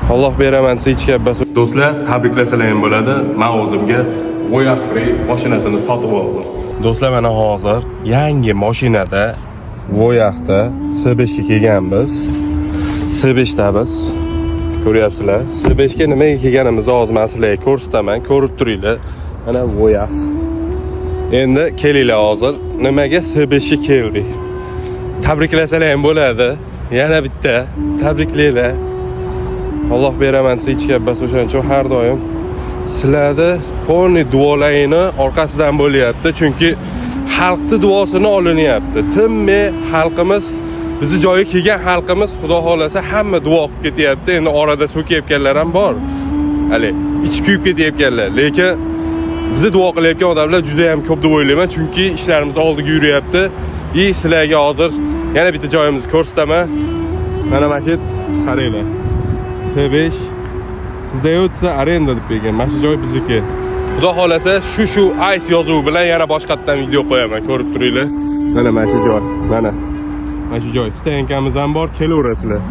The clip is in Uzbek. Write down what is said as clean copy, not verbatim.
Alloh beraman desa, hech gap bas. Do'stlar, tabriklasalar ham bo'ladi. Men o'zimga Voyah Free mashinasini sotib oldim. Do'stlar, mana hozir yangi mashinada, Voyahda S5 ga kelganmiz. S5 damiz. Ko'ryapsizlar. S5 ga nimaga kelganimizni hozir men sizlarga ko'rsataman. Ko'rib turinglar. Mana Voyah. Endi kelinglar, hozir nimaga S5 ga keldik. Tabriklasalar ham bo'ladi. Yana bitta tabriklanglar. Alloh beraman desa, hech gap bas. O'shaning uchun har doim sizlarni полный duolaringni orqasidan bo'lyapti. Chunki xalqni duosini olinyapti. Tinmay xalqimiz, bizni joyiga kelgan xalqimiz, Xudo xohlasa, hamma duo qilib ketyapti. Endi orada so'kayotganlar ham bor. Hali ichib kuyib ketayotganlar. Lekin bizni duo qilayotgan odamlar juda ham ko'p deb o'ylayman, chunki ishlarimiz oldiga yuryapti. И sizlarga hozir yana bitta joyimizni ko'rsataman. Mana shu qaranglar. S5 сдается аренда deb bergan. Mana shu joy bizniki. Xudo xohlasa, shu Ice yozuvi bilan yana boshqatdan video qo'yaman, ko'rib turinglar. Mana shu joy. Mana. Mana shu joy. Стоянка miz ham bor, kelaverasizlar.